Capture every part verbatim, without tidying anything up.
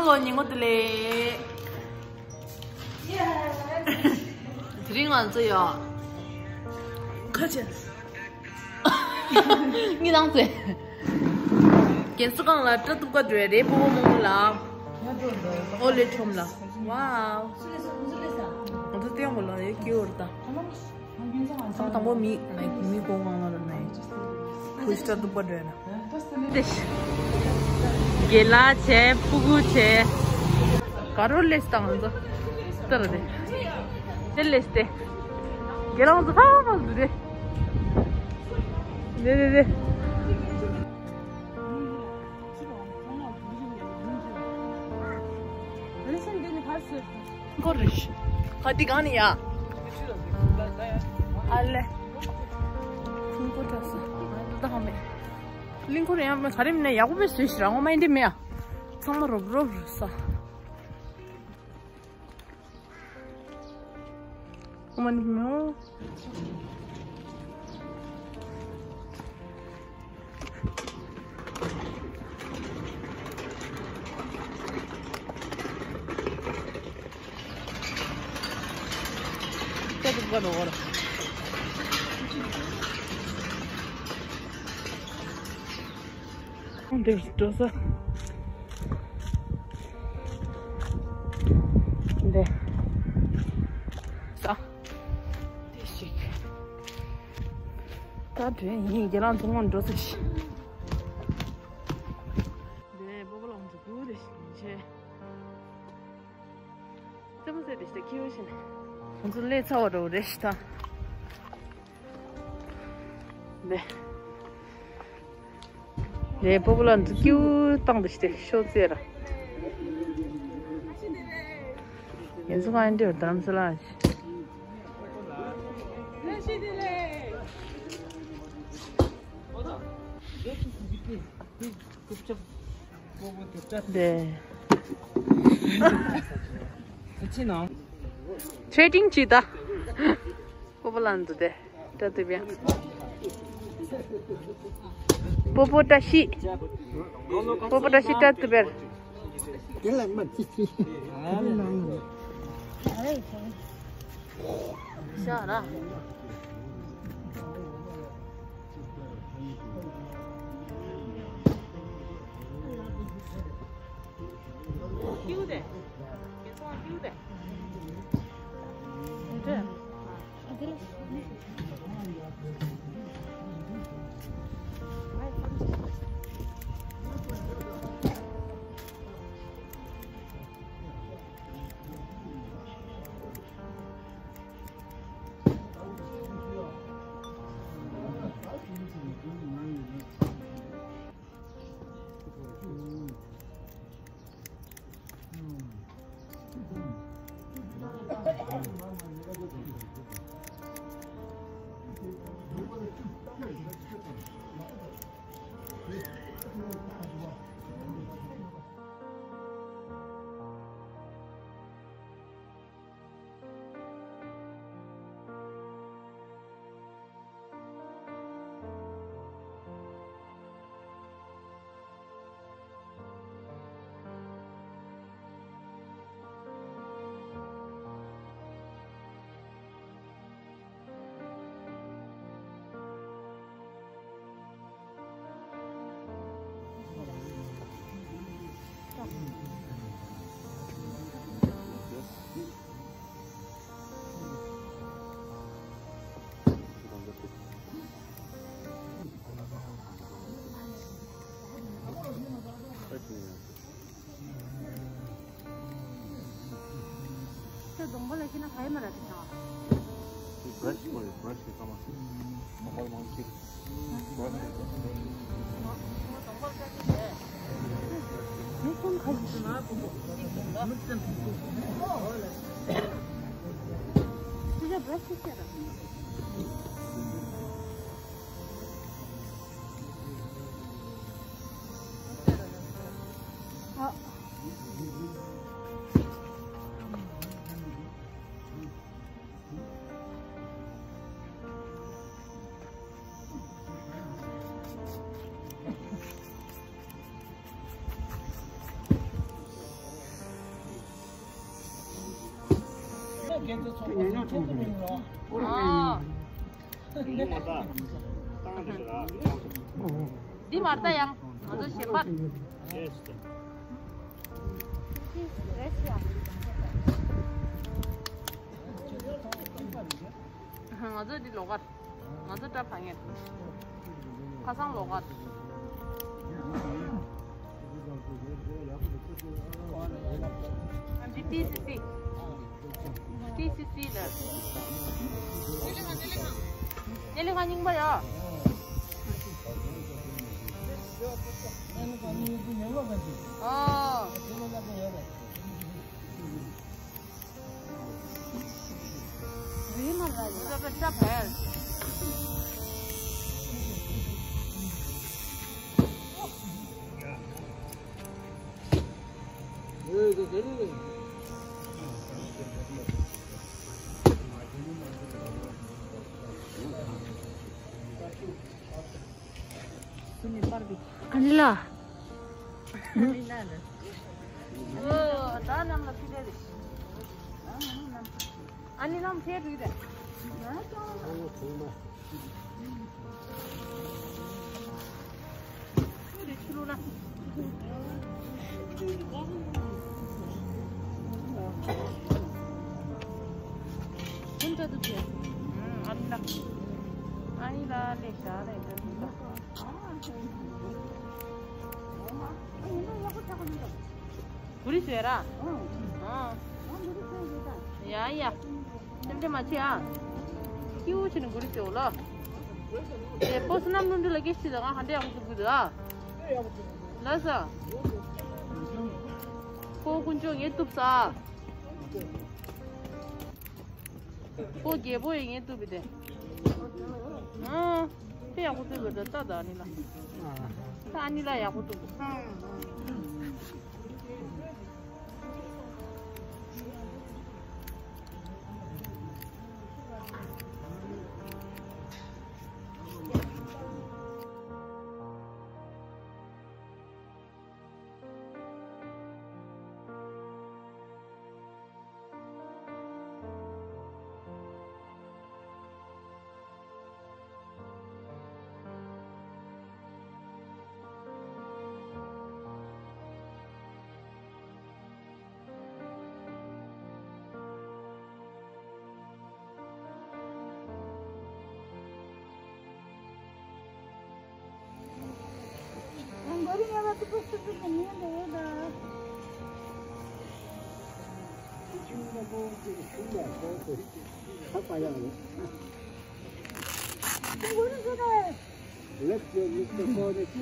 ལོ་ཉིན་མོ་དེ་ལས། དེ་རིང་ང་ཚོ་ཡོད། ཁ་ཆེ། ངའི་ནང་ཚེ། རྒན་གསོ་ཁང་ལ་སྐྲ་གཏུབ་ག་འགྲོ་ཡ་རེད། སྤོ་བོ་རྨོ་མོ་ལ། ཨོ་ལེ་ཁྲོམ་ལ། ཝའོ། ང་ཚོ་སྟེང་གོ་ལ་ཡ་སྐྱེ་བོར་ད། ཚང་མ་དང་པོ་མི་ནས་མི་གོ་གང་ལ་ར་ནས་ཁུ་ཤི་ཏྲ་ཏུ་པ་འདྲ་ན། དེ་ཤི། དགེ་ལགས་བྱས། ཕྲུ་གུ་བྱས། ག་རོ་ལེས་དང་ང་ཚོ། ཏར་རེ། དེ་ལེས་ཏེ། དགེ་ལགས་ཚོ་ཕ་ཕ་འདུ་རེ། རེ་རེ་རེ། གླིང་སྐོར་རེད། ཁ་འདི་གང་ནས་ཡ། ཨ་ལེ། གླིང་སྐོར་དྲག་སོང་། ད་ཧ་མེད། གླིང་སྐོར་ཡང་མེད། ག་རེ་མིན་ན་ཡག་པོ་མེད་བཟོས་ཤི་ར་ངོ་མ་ཡིན་འདི་མེད་ཡ། ཚང་མ་རོབ་རོབ་རུ་ས། ངོ་མ་ནི་མེད་འོ། ཅ་དུ་པ་ནོ་བར། འདིར་འགྲོ་ས། འདི། ས། དེ་ཞིག་ད་དྲན་ཡིན། རྒྱ་ལང་ཚོང་ངོ་འགྲོ་ས་ཞིག་འདི་སྤོ་བོ་ལང་ཚོ་དགུ་དེ་ཞིག་ཡིན་ཆེ། རྩེད་མོ་རྩེ་དེ་ཞིག་ད་ཁྱེའུ་ཞིག་ང་ཚོ་སླེབས་ཚར་བ་འགྲོ་རེད་ཤི་ད། ནས། རེད། སྤོ་བོ་ལ་འདི་ཀྱུ་བཏང་འདི་ཞིག་ཤོག་ཙེ་ར། ཡིན་ཚོ་གང་འདྲི་རྡ་རམ་ས་ལ། རེད། ཆེ་ཏིང་ཅི་ད། སྤོ་བོ་ལ་འདུག་སྟེ། ཏྲ་ཏི་བེ། སྤོ་བོ་བཀྲ་ཤིས། སྤོ་བོ་བཀྲ་ཤིས་ཏྲ་ཏི་བེ། དེ་ལ་མ་ཅི་ཅི། ཤ་ར། ཀིའུ་ཏེ། ཀིའུ་ཏེ། ཁྱོད་གདོང་པ་ལ་ཁྱེར་ན་ག་ཡེ་མ་ར་དེ་ཆང་། Brush for you, brush for someone. མ་ཧོལ་མང་ཁྱེར། Brush for you. འདི་མ་རེད་ད་ཡང་ང་ཚོ་གཞན་པ། ང་ཚོ་འདི་ལོགས་ཀར། ང་ཚོ་སྐྲ་བག་ཡས། ཁ་སང་ལོགས་ཀར། འདི་ཊི་སི་སི། ཊི་སི་སི་ལ། ཉེ་ལི་ཁང་རྙིང་པ་ཡ། ཨོ། ཨ་ནི་ལགས། ཨ་ནི་ལགས། གུ་རི་ཟེར་ར། ཨ། ཡ་ཡ། ཏེམ་ཏེ་མ་ཆེ་ཨ། ཀིའུ་ཆེ་ནི་གུ་རི་ཟེར་འོ་ལ། དེ་པོ་སི་ནམ་ལུང་འདི་ལ་ཀེ་ཤི་དང་ཧ་འདྲེ་ཡག་པོ་ཐུབ་གི་འདུག་ཨ། ལ་ས། ཁོ་ཀུན་སྤྱོད་ངས་གཏུབ་ས། ཁོ་རྒྱལ་པོ་ཡིན་ངས་གཏུབ་པའི་དེ། ཨ། དེ་ཡག་པོ་གཏུབ་པའི་དེ་ལྟ་ད་ཨ་ནི་ལ། ད་ཨ་ནི་ལ་ཡག་པོ་གཏུབ།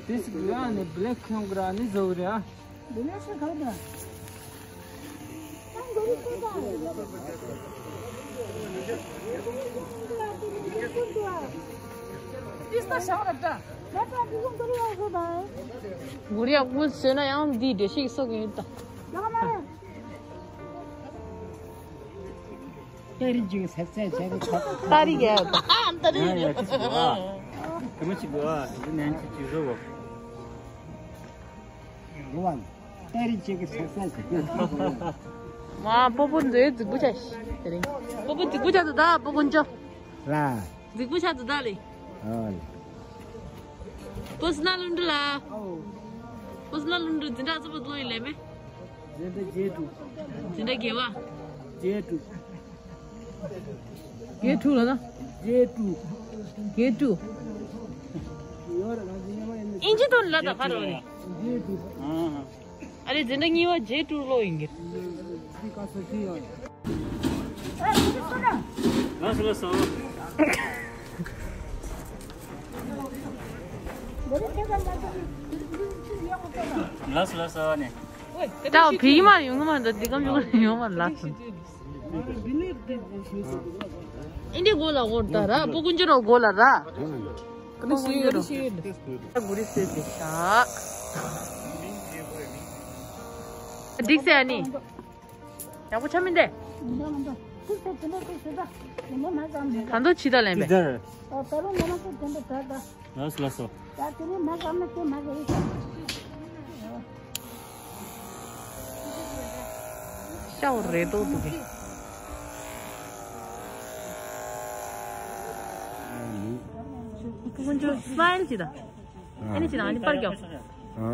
This guy is black camera ni zori ah. གུ་རི་ཡག་པོ་བཟོས་ན་ཡང་འདི་འདྲ་ཞིག་གསོག་གི་ཡོད་ད། ཏ་རི་ཅིག་ཟེར་ཟེར་ཟེར་ཏ་རི་ཡ། ཏ་རི་ཡ། ཏ་རི་ཡ། ཏ་རི་ཡ། ཏ་རི་ཡ། ཏ་རི་ཡ། ཏ་རི་ཅིག་ཟེར་ཟེར་ཟེར། མ་པོ་པོ་འདི་རྫིག་པོ་ཆགས་ཤིག་དེ་རིང་པོ་པོ་རྫིག་པོ་ཆགས་འདུག་ད་པོ་དཀོན་མཆོག་ལ། རྫིག་པོ་ཆགས་འདུག་ད་ལེ། ཨོ་ལེ། པོ་སི་ན་ལུང་འདྲི་ལ། པོ་སི་ན་ལུང་འདྲི་འཛིན་གྲྭ་ཚོ་པོ་ལོ་ཡིན་ལེ་མེ། འཛིན་གྲྭ་བརྒྱད་དྲུག་འཛིན་གྲྭ་བརྒྱད་པ། བརྒྱད་དྲུག་བརྒྱད་དྲུག་ལ་ན། བརྒྱད་དྲུག་བརྒྱད་དྲུག་ཨིན་ཇི་དོན་ལ་ད་ཕ་རོ་ནི། བརྒྱད་དྲུག་ཨ་རེ་འཛིན་གྲྭ་གཉིས་པ་བརྒྱད་དྲུག་ལོ་ཡིན་གྱི། ལགས་སོ་ལགས་སོ། ལགས་སོ་ལགས་སོ་ནས། ད་བི་མ་ཡོང་གི་མ་འདུག་འདི་གམ་ཡོང་ཡོང་མ་ལགས་སོ། ཨིན་དི་གོ་ལ་འོར་ད་ར་པོ་ཀུན་ཅི་རོ་གོ་ལ་ར། ཀུ་ནི་ཤི་ཡོད་རོ། ཀུ་ནི་ཤི་ཡོད། གུ་རི་སེ་དེ་ཤ། འགྲིག་སེ་ཨ་ནི། ཡག་པོ་ཆ་མི་འདེ། ད་འདོ་ཆི་ད་ལེན་པས། ལགས་སོ་ལགས་སོ། ཤའོ་རེ་ཏོ་འདུག་གི། ཁོང་ཚོ་སི་མའིལ་ཅིག་དང་། ཨ་ནི་ཅིག་དང་ཨ་ནི་པར་རྒྱག་ཨ་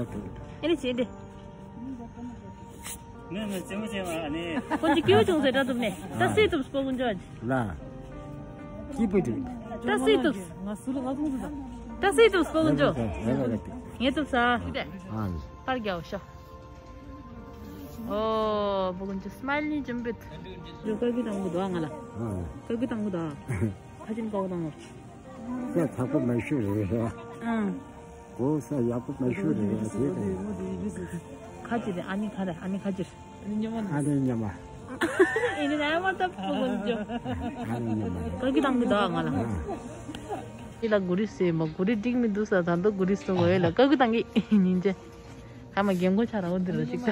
ཨ་ནི་ཅིག་འདི། ནི་ནི་ཙེ་མོ་ཙེ་མ་ཨ་ནི། ཁོང་ཚོ་སྐྱིད་པོ་བྱུང་ཟེར་འདྲ་འདུག་ནས། ད་སུས་ཐུབ་སྐོར་ཀུན་ཅོ་ལ། སྐྱིད་པོ་འདུག་ད་སུས་ཐུབ། ད་སུས་ཐུབ་སྐོར་ཀུན་ཅོ། ངས་ཐུབ་ས། ཨ་པར་རྒྱག་ཤོག་ཨོ་བུ་ཀུན་ཅོ་སི་མའིལ་ནི་ཅུམ་པིད། ཀ་ཀི་དང་གུ་དོ་ང་ལ། ཀ་ཀི་དང་གུ་དོ། ཁ་ཅིན་ཀའོ་དང་། ས་ཚ་པོ་མ་ཤོར་རེད། ཨང་། གོ་ས་ཡག་པོ་མ་ཤོར་རེད་དེ་དང་། ཁ་ཅི་རེད། ཨ་ནི་ཁ་རེད། ཨ་ནི་ཁ་ཅི་རེད། ཨ་ནི་ཉི་མ། ཨ་ནི་ཉི་མ། ཨ་ནི་ཨ་མ་ད་ཕོ་གོན་ཅོ། ཨ་ནི་ཉི་མ། ཀ་ཀི་དང་གི་ད་ང་ལ། ཨ། ཅི་ལ་གུ་རི་སེ་མ་གུ་རི་འགྲིག་མི་འདུག་ས་ད་འདོ་གུ་རི་སོ་འོ་ཡ་ལ་ཀ་ཀི་དང་གི་ཉིན་ཅེ། ཁ་མ་རྒན་གོ་ཆ་ར་འོ་འདི་ར་ཞིག་ད།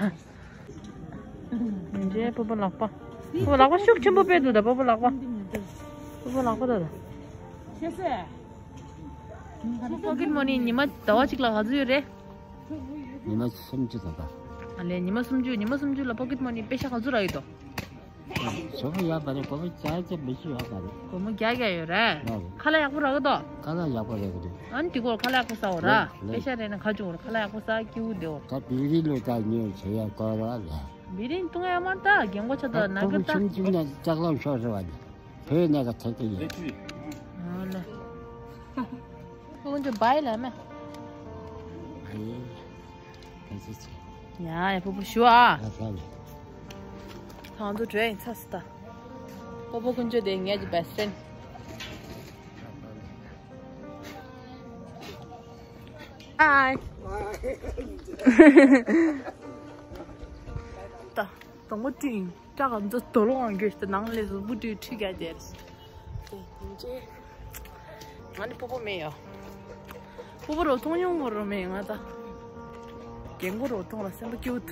འཇེ་པོ་པོ་ལག་པ། པོ་པོ་ལག་པ་ཤུགས་ཆེན་པོ་སྤེལ་འདུག་ད་པོ་པོ་ལག་པ། པོ་པོ་ལག་པ་ད་ད། ཤེས་སེ། པོ་ཀེད་མོ་ནི་ཉི་མ་ཟླ་བ་གཅིག་ལ་ག་ཚོད་ཡོད་རེད། ཉི་མ་སུམ་ཅུ་ད་ད། ཨ་ལེ་ཉི་མ་སུམ་ཅུ་ཉི་མ་སུམ་ཅུ་ལ་པོ་ཀེད་མོ་ནི་པེ་ཤ་ག་ཚོད་རག་ཡོད་དོ། ཞོ་ཡོད་པ་རེད། སྒོར་མོ་བརྒྱ་བརྒྱ་མི་ཤི་ཡོད་པ་རེད། སྒོར་མོ་བརྒྱ་བརྒྱ་ཡོད་རེད། ཁ་ལག་ཡག་པོ་རག་གི་འདུག་ཁ་ལག་ཡག་པོ་རག་གི་འདུག་ཨ་ནི་དེ་སྐོར་ཁ་ལག་ཡག་པོ་ཟ་འོ་ར། ལེ། པེ་ཤ་རེད་ན་ཁ་ཆུང་འོ་ར། ཁ་ལག་ཡག་པོ་ཟ་སྐྱིད་པོ་བསྡད་འོ་ར། ད་བི་རི་ལོ་ད་ཉོས་བྱེད་ཡ་སྐོར་ར་ལ། བི་རི་བཏུང་ཡ་མ་ད་རྒན་གོ་ཆ་ད་ད་ན་གི་ད། ཆུང་ཆུང་ནས་ལྕགས་ལམ་ཤོར་རེད་བ་ནི། བོད་ནས་ག་ཐེག་གི་ཡོད། ཨ་ལེ། ཁོང་ཚོ་བའི་ལ་མེ། ཨ་ཡེ། ཡ་ཡ་པོ་པོ་ཞུ་ཨ། ཐང་དུ་བྲོས་ཡིན་ཚ་སི་ཏ། པོ་པོ་ཀུན་ཅོ་དེ་ངའི་གི་best friend། Hi། ད་དང་པོ་ཏིང་། སྐྲ་ག་ཚོད་དོ་ལོ་ངང་གྱོད་དེ་ནང་ལས་སུ་སྤུ་གྲི་ཁྲི་རྒྱ་རྒྱལ། ང་ནི་སྤོ་བོ་མེད་ཡོ། སྤོ་བོ་རོ་མཐོང་ཡོང་གོ་རོ་མེད་ང་ད། རྒན་གོ་རོ་མཐོང་ལ་སེམས་པ་སྐྱིད་པོ་འདུག་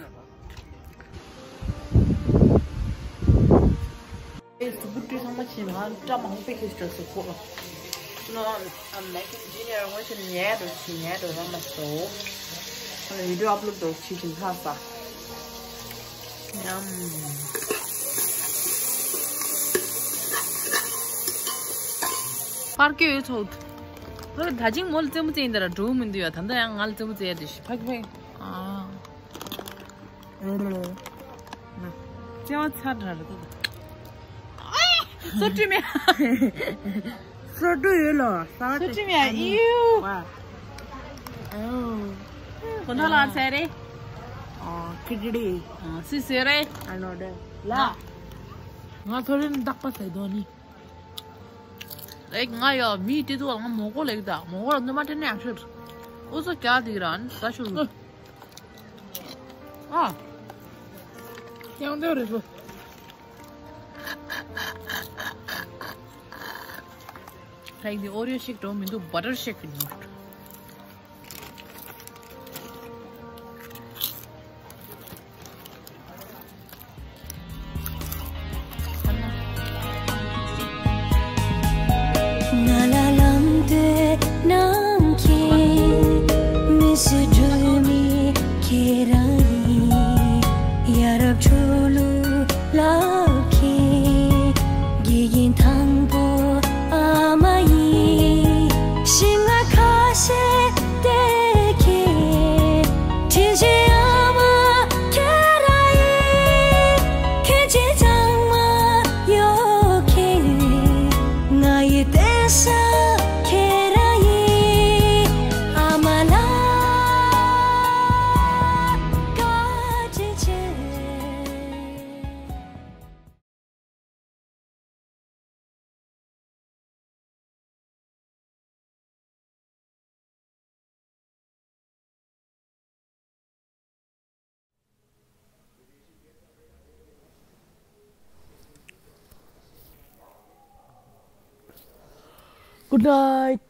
ཨེ་སུ་སྤུ་གྲི་ཚང་མ་ཕྱིན་ང་སྐྲ་མང་པོ་ཕེ་ཁེ་སི་ཏྲ་སུ་ཁོ། No, I'm making dinner. ང་ཞིག་ཉལ་འགྲོ་ཆི་ཉལ་འགྲོ་ར་མ་སོ། ང་video upload འགྲོ་ཆི་ཞིམ་ཁ་ས། ཉམ། པར་སྐྱོད་ཡོད་ཚོགས། ཁོ་ད་ཅིང་མོ་ལ་རྩེད་མོ་རྩེ་ཡིན་ད་ར་འགྲོ་མི་འདུག་ཡ། ད་ལྟ་ཡང་ང་ལ་རྩེད་མོ་རྩེ་ཡ་དེ་ཕ་གི་ཕ་གི། ཨ། ལྕེ་བ་ཚར་འདྲ་རེད་ད། སོ་བཀྲུས་མེད། སོ་བཀྲུས་ཡོད་ལོ། སོ་བཀྲུས་མེད་ཨིའུ། ཝ། ཨོ། གོ་ཐོག་ལ་ཚེ་རེད། ཨོ་ཁི་ཏི་རི། ཨོ་སི་སི་རེད། ཨ་ནོ་རེད་ལ། ང་ཚོ་རིན་བདག་པ་ཟེར་དོ་ནི། ལེགས་ང་ཡ་མི་དེ་ཚོ་ང་མོ་གོ་ལེགས་ད་མོ་གོ་ལ་ནུ་མ་དྲན་ནས་ཨ་ཤོད། ཨོ་ཚོ་ཀྱ་དེ་ར་ཨ་ནི་ད་ཤོད། ཨ། ཡང་འདོད་རེད་པོ། ད་ཡིན་དེ་ཨོ་རི་ཡོ་ཤེག་འགྲོ་མི་འདུག་བ་ཊར་ཤེག་ཡིན་ནོ། ང་ལ་ལམ་སྟོན་གནང་མཁན། མི་ཚེ་སྒྲོལ་མི་ཁྱེད་རང་ཡིན། ཡ་རབས་ཆོས་ལུགས་བླ་མཁན། དགེ་རྒན་དང་པོ་ཨ་མ་ཡིན། ཞིང་ཁ་ཁ་ཤས་བསྡད་མཁན། ཁྲིད་བྱེད་ཨ་མ་ཁྱེད་རང་ཡིན། ཁྱེད་ཀྱི་བྱང་མ་གཡོ་མཁན། ང་ཡི་བསྟེན་ས་ཁྱེད་རང་ཡིན། ཨ་མ་ལགས་བཀའ་དྲིན་ཆེ། Good night.